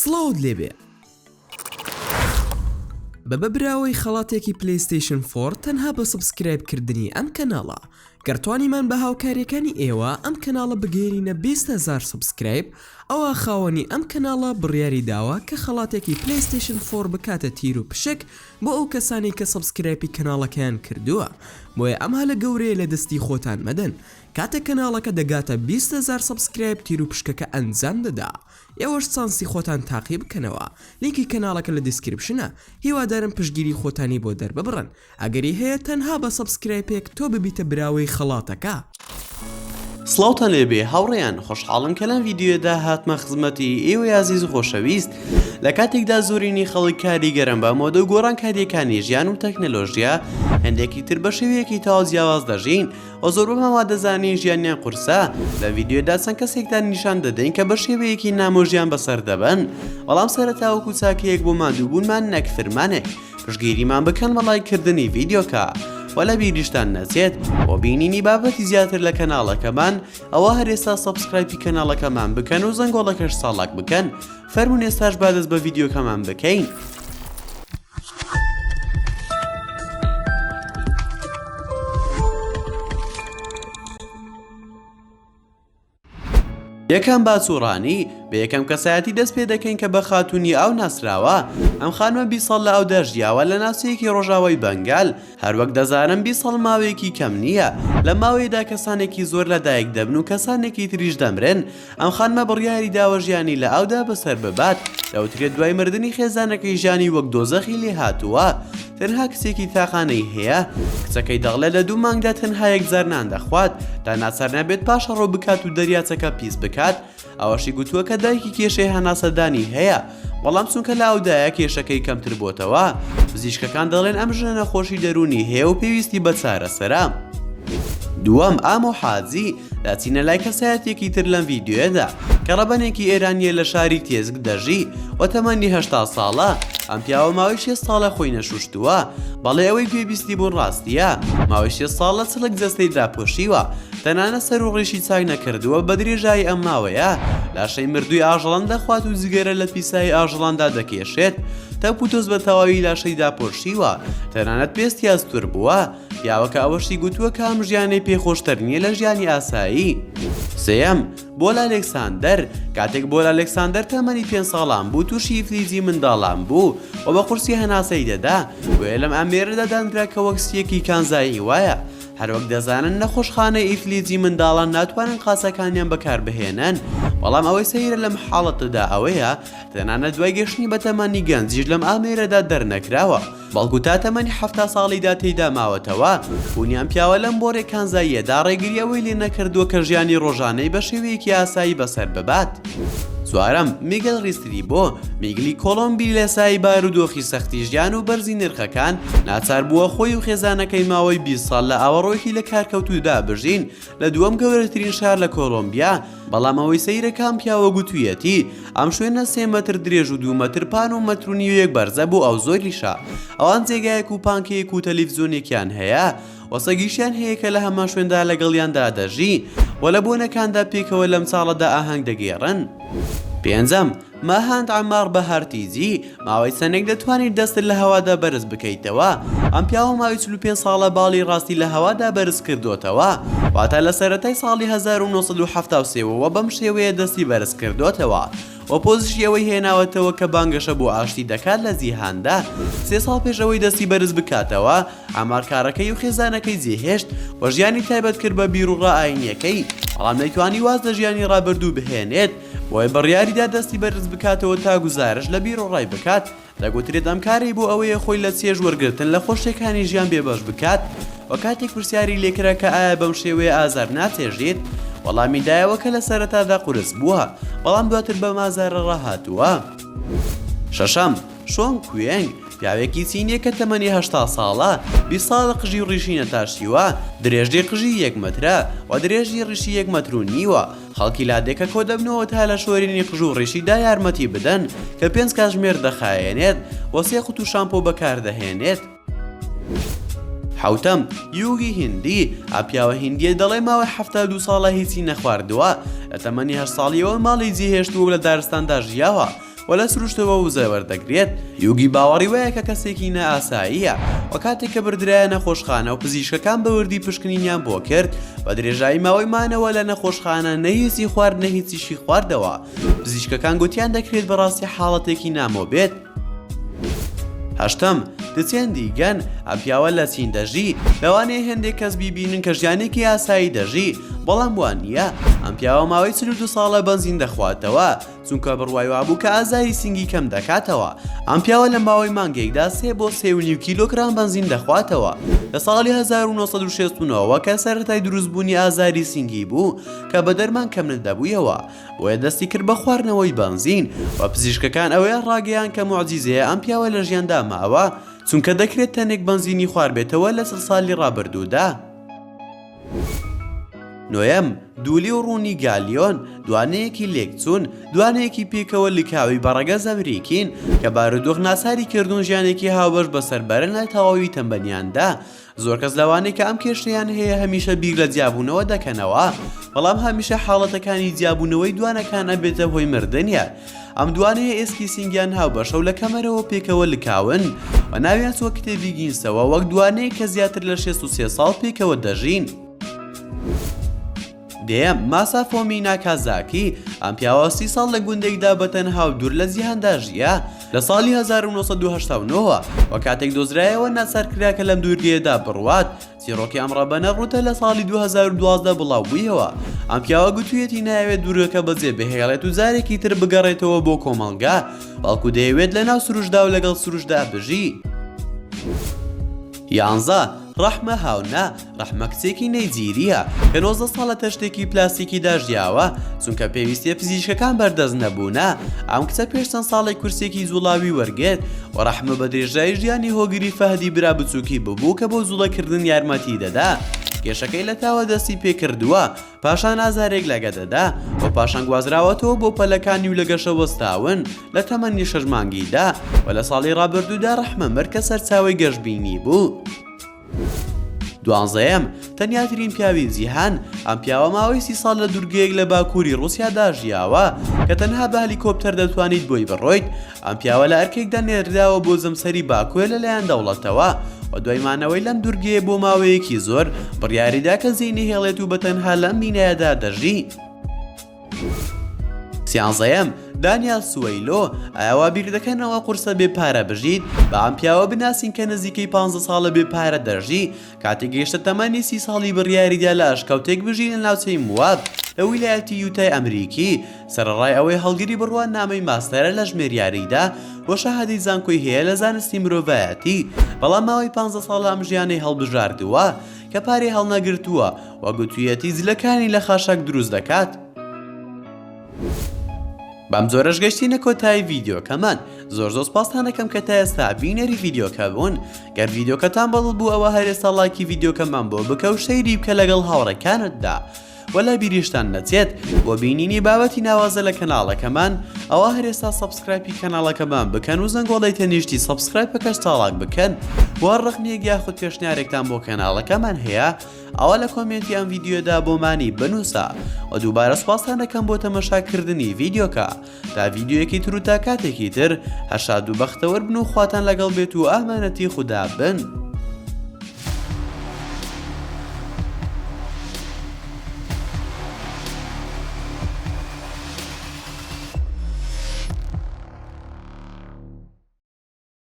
سڵاوت لێبێ. ببە براوەی خەڵاتێکی PlayStation four تەنها بە subscribe کردنی ئەم کەناڵە گەر توانیمان بە هاوکاریەکانی ئێوە ئەم کەناڵە بگەیەنینە 20 هەزار subscribe ئەوا خاوەنی ئەم کەناڵە بڕیاری داوە کە خەڵاتێکی PlayStation four بکاتە تیر و پشک بۆ ئەو کەسانەی کە subscribe ی کەناڵەکەیان کردووە بۆیە ئەم هەلە گەورەیە لە دەستی خۆتان مەدەن کاتێک کەناڵەکە دەگاتە 20 هەزار subscribe تیر و پشکەکە ئەنجام دەدا ئێوەش چانسی خۆتان تاقی بکەنەوە لینکی کەناڵەکە لە description ە هیوادارم پشتگیری خۆتانی بۆ دەرببڕن ئەگەری هەیە تەنها بە subscribe ێک تۆ ببیتە براوەی خەڵاتەکە. سڵاوتان لێبێ هاوڕێیان خۆشحاڵم کە لەم ڤیدیۆیەدا هاتمە خزمەتی ئێوەی ئازیز و خۆشەویست لە کاتێکدا زۆرینەی خەڵک کاریگەرن بە مۆدە و گۆڕانکارییەکانی ژیان و تەکنەلۆژیا هەندێکی تر بە شێوەیەکی تەواو جیاواز دەژین و زۆربەمان وا دەزانین ژیانیان قورسە، لە ڤیدیۆدا چەند کەسێکتان نیشان دەدەین کە بە شێوەیەکی نامۆ ژیان بەسەر دەبەن، بەڵام سەرەتا وەکو چاکەیەک بۆ ماندووبوونمان نەک فرمانێک، پشتگیریمان بکەن بە ڵایک کردنی ڤیدیۆکە و لە بیریشتان نەچێت بۆ بینینی بابەتی زیاتر لە کەناڵەکەمان ئەوا هەر ئێستا subscribe ی کەناڵەکەمان بکەن و زەنگۆڵەکەش چاڵاک بکەن فەرموون ئێستاش با دەست بە ڤیدیۆکەمان بکەین. یەکەم باچوڕانی، بە یەکەم کەسایەتی دەست پێ دەکەین کە بە خاتوونی ئاو ناسراوە، ئەم خانمە 20 ساڵ لە ئاودا ژیاوە لە ناوچەیەکی ڕۆژاوای بەنگال، هەروەک دەزانم 20 ساڵ ماوەیەکی کەم نییە، لەم ماوەیەدا کەسانێکی زۆر لە دایک دەبن و کەسانێکی تریش دەمرن، ئەم خانمە بڕیاری داوە ژیانی لە ئاودا بەسەر ببات، دەوترێت دوای مردنی خێزانەکەی ژیانی وەک دۆزەخی لێهاتووە، تەنها کچێکی تاقانەی هەیە، کچەکەی دەڵێت لە دوو مانگدا تەنها یەک جار نان دەخوات تا ناچار نەبێت پاشەڕۆ بکات و دەریاچەکە پیس بکات، ئەوەشی گوتووە کە دایکی کێشەی هەناسەدانی هەیە، بەڵام چونکە لە ئاودایە کێشەکەی کەمتر بۆتەوە، پزیشکەکان دەڵێن ئەم ژنە نەخۆشی دەروونی هەیە و پێویستی بە چارەسەرە. دووەم، ئامۆ حاجی، دەچینە لای کەسایەتیەکی تر لەم ڤیدیۆیەدا کە ڕەبەنێکی ئێرانیە لە شاری تێزک دەژی و تەمەنی 80 ساڵە، ئەم پیاوە ماوەی 60 ساڵە خۆی نەشوشتووە، بەڵێ ئەوەی گوێبیستی بوون ڕاستیە، ماوەی 60 ساڵە چڵک جەستەی داپۆشیوە، تەنانەت سەر و ڕیشی چاک نەکردووە بە درێژایی ئەم ماوەیە لاشەی مردووی ئاژەڵان دەخوات و جگەرە لە پیسایی ئاژەڵاندا دەکێشێت، تەپ و تۆز بە تەواوی لاشەی داپۆشیوە، تەنانەت پێستی ئەستوور بووە، پیاوەکە ئەوەشی گوتووە کە ئەم ژیانەی پێ خۆشتر نییە لە ژیانی ئاسایی. سێیەم، بۆل ئالێکساندەر، کاتێک بۆل ئالێکساندەر تەمەنی پێنج ساڵان بوو تووشی ئیفلیجی منداڵان بوو و بە قورسی هەناسەی دەدا، بۆیە لەم ئامێرەدا دانرا کە وەک سییەکی کانزایی وایە، هەروەک دەزانن نەخۆشخانەی ئیفلیجی منداڵان ناتوانن قاچەکانیان بەکاربهێنن، بەڵام ئەوەی سەیرە لەم حاڵەتەدا ئەوەیە تەنانەت دوای گەشتنی بە تەمەنی گەنجیش لەم ئامێرەدا دەرنەکراوە، بەڵکو تا تەمەنی 70 ساڵیدا تێیدا ماوەتەوە، بوونی ئەم پیاوە لەم بۆرێ کانزاییەدا ڕێگری ئەوەی لێ نەکردووە کە ژیانی ڕۆژانەی بە شێوەیەکی ئاسایی بەسەر ببات. چوارەم، میگل ڕیستریبۆ، میگلی کۆڵۆمبی لە سایەی بارودۆخی سەختی ژیان و بەرزی نرخەکان، ناچار بووە خۆی و خێزانەکەی ماوەی 20 ساڵ لە ئاوەڕۆیەکی لەکارکەوتوودا بژین لە دووەم گەورەترین شار لە کۆڵۆمبیا، بەڵام ئەوەی سەیرە کام پیاوە گوتوویەتی ئەم شوێنە سێ مەتر درێژ و دوو مەتر پان و مەتر و نیوێک بەرزە بۆ ئەو زۆریشە ئەوان جێگایەک و پانکەیەک و تەلەفزیۆنێکیان هەیە و سەگیشیان هەیە کە لە هەمان شوێندا لەگەڵیاندا دەژی و لە بۆنەکاندا پێکەوە لەم چاڵەدا ئاهەنگ دەگێڕن. پێنجەم، ماهاند عەمار بەهارتیجی، ماوەی چەندێک دەتوانیت دەستت لە هەوادا بەرز بکەیتەوە؟ ئەم پیاوە ماوەی 45 ساڵە باڵی ڕاستی لە هەوادا بەرز کردۆتەوە، واتە لە سەرەتای ساڵی 1973 وە بەم شێوەیە دەستی بەرز کردۆتەوە و پۆزشی ئەوەی هێناوەتەوە کە بانگەشە بۆ ئاشتی دەکات لە جیهاندا. سێ ساڵ پێش ئەوەی دەستی بەرز بکاتەوە، عەمار کارەکەی و خێزانەکەی جێهێشت و ژیانی تایبەت کرد بە بیروڕا ئایینییەکەی، بەڵام نەیتوانی واز لە ژیانی ڕابردوو بهێنێت، بۆیە بڕیاریدا دەستی بەرز بکاتەوە تا گوزارشت لە بیروڕای بکات، دەگوترێت ئەم کارەی بۆ ئەوەیە خۆی لە چێژ وەرگرتن لە خۆشیەکانی ژیان بێبەش بکات و کاتێک پرسیاری لێکرا کە ئایا بەم شێوەیە ئازار ناچێژیت وەڵامی دایەوە کە لە سەرەتادا قورس بووە بەڵام دواتر بەم ئازارە ڕاهاتووە. شەشەم، شۆنگ کوێنگ، پیاوێکی چینییە کە تەمەنی 80 ساڵە، 20 ساڵە قژی و ڕیشی نەتاشیوە، درێژی قژی یەک مەترە و درێژی ڕیشی یەک مەتر و نیوە، خەڵکی لادێکە کۆدەبنەوە تا لە شۆرینی قژ و ڕیشیدا یارمەتی بدەن کە پێنج کاتژمێر دەخایەنێت و سێ قوتو شامپۆ بەکاردەهێنێت. حەوتەم، یوگی هیندی، ئەم پیاوە هیندییە دەڵێ ماوەی 72 ساڵە هیچی نەخواردووە، لە تەمەنی هەشت ساڵییەوە ماڵی جێهێشتووە و لە دارستاندا ژیاوە. و لە سروشتەوە وزە وەردەگرێت. یوگی باوەڕی وایە کە کەسێکی نائاساییە و کاتێک کە بردرایە نەخۆشخانە و پزیشکەکان بە وردی پشکنینیان بۆ کرد، بە درێژایی ماوەی مانەوە لە نەخۆشخانە نە هیچی خوارد نە هیچیشی خواردەوە. پزیشکەکان گوتیان دەکرێت بەڕاستی حاڵەتێکی نامۆ بێت. هەشتەم، دچێن دیگەن، ئەم پیاوە لە چین دەژی، لەوانەیە هێندێک کەس بیبینن کە ژیانێکی ئاسایی دەژی، بەڵام وا نییە، ئەم پیاوە ماوەی 42 ساڵە بەنزین دەخواتەوە، چونکە بڕوای وابوو کە ئازاری سینگی کەم دەکاتەوە، ئەم پیاوە لە ماوەی مانگێکدا سێ بۆ سێ و نیو کیلۆگرام بەنزین دەخواتەوە، لە ساڵی 1969 ەوە کە سەرەتای دروستبوونی ئازاری سینگی بوو کە بە دەرمان کەم نەدەبوویەوە، بۆیە دەستی کرد بە خواردنەوەی بەنزین و پزیشکەکان ئەوەیان ڕاگەیاند کە موعجیزەیە ئەم پیاوە لە ژیاندا ماوە چونکە دەکرێت تەنێک بەنزینی خواربێتەوە لە 40 سالی ڕابردوودا. نۆیەم، دولی و ڕوونی گالیۆن، دوانەیەکی لێکچوون، دوانەیەکی پێکەوە لکاوی بە ڕەگەز ئەمریکین کە بارودۆخ ناچاری کردوون ژیانێکی هاوبەش بەسەر بەرن لە تەواوی تەمەنیاندا، زۆر کەس لەوانەی کە ئەم کێشەیان هەیە هەمیشە بیر لە جیابوونەوە دەکەنەوە، بەڵام هەمیشە حاڵەتەکانی جیابوونەوەی دوانەکان ئەبێتە هۆی مردنیان. ئەم دوانەیە ئێسکی سینگیان هاوبەشە و لە کەمەرەوە پێکەوە لکاون و ناویان چووە کتێبی گینسەوە وەک دوانەیەک کە زیاتر لە 63 ساڵ پێکەوە دەژین. دەیەم، ماسافۆمی ناکازاکی، ئەم پیاوە سی ساڵ لە گوندێکدا بە تەنها و دوور لە جیهاندا ژیا، لە ساڵی 1989 وە، و کاتێک دۆزرایەوە ناچار کرا کە لەم دوورگەیەدا بڕوات، چیڕۆکی ئەم ڕەبەنە ڕووتە لە ساڵی 2012 بڵاو بوویەوە، ئەم پیاوە گوتویەتی نایەوێت دوورگەکە بەجێ بهێڵێت و جارێکی تر بگەڕێتەوە بۆ کۆمەڵگا، بەڵکو دەیەوێت لەناو سروشتدا و لەگەڵ سروشتدا بژی. یانزە، ڕەحمە هاونا، ڕەحمە کچێکی نەیجیرییە کە 19 ساڵ لە تەشتێکی پلاستیکیدا ژیاوە، چونکە پێویستییە پزیشکەکان بەردەست نەبوونە، ئەم کچە پێش چەند ساڵێک کورسییەکی جوڵاوی وەرگرت و ڕەحمە بە درێژایی ژیانی هۆگری فەهدی برا بچووکی ببوو کە بۆ جوڵەکردن یارمەتی دەدا، کێشەکەی لە تاوە دەستی پێکردووە، پاشان ئازارێک لە گەدەدا و پاشان گوازراوەتەوە بۆ پەلەکانی و لە گەشە وەستاون لە تەمەنی شەش مانگیدا و لە ساڵی ڕابردوودا ڕەحمە مرد کە سەرچاوەی گەشبینی بوو. دوانزەیەم، تەنیاترین پیاوی جیهان، ئەم پیاوە ماوەی سی ساڵ لە دوورگەیەک لە باکووری ڕووسیادا ژیاوە کە تەنها بە هەلیکۆپتەر دەتوانیت بۆی بڕۆیت، ئەم پیاوە لە ئەرکێکدا نێردراوە بۆ جەمسەری باکوێ لەلایەن دەوڵەتەوە و دوای مانەوەی لەم دوورگەیە بۆ ماوەیەکی زۆر بڕیاریدا کە جێی نەهێڵێت و بە تەنها لەم بینایەدا دەژی. سیانزەیەم، دانیال سوەیلۆ، ئایا وا بیردەکەنەوە قورسە بێ پارە بژیت؟ با ئەم پیاوە بناسین کە نزیکەی پانزە ساڵە بێ پارە دەژی، کاتێک گەیشتە تەمەنی سی ساڵی بڕیاریدا لە ئەشکەوتێک بژی لە ناوچەی مواب لە ویلایەتی یوتای ئەمریکی، سەرەڕای ئەوەی هەڵگری بڕوانامەی ماستەرە لە ژمێریاریدا و شەهادەی زانکۆی هەیە لە زانستی مرۆڤایەتی، بەڵام ماوەی پانزە ساڵە ئەم ژیانەی هەڵبژاردووە کە پارەی هەڵنەگرتووە و گوتویەتی جلەکانی لە خاشاک دروست دەکات. بەم جۆرەش گەشتینە کۆتایی ڤیدیۆکەمان زۆر زۆر سپاستان دەکەم کە تا ئێستا بینەری ڤیدیۆکە بوون گەر ڤیدیۆکەتان بەدڵ بوو ئەوە هەر ئێستا ڵایکی ڤیدیۆکەمان بۆ بکە و share ی بکە لەگەڵ هاوڕێکانتدا وە لە بیریشتان نەچێت بۆ بینینی بابەتی ناوازە لە کەناڵەکەمان ئەوە هەر ئێستا subscribe ی کەناڵەکەمان بکەن و زەنگۆڵەی تەنیشتی subscribe ەکەش چاڵاک بکەن وە ڕەخنەیەک یاخود پێشنیارێکتان بۆ کەناڵەکەمان هەیە ئەوا لە comment ی ئەم ڤیدیۆدا بۆمانی بنووسە و دووبارە سوپاستان دەکەم بۆ تەمەشاکردنی ڤیدیۆکە تا ڤیدیۆیەکی تر و تا کاتێکی تر هەر شاد و بەختەوەر بن و خواتان لەگەڵ بێت و ئامانەتی خودا بن.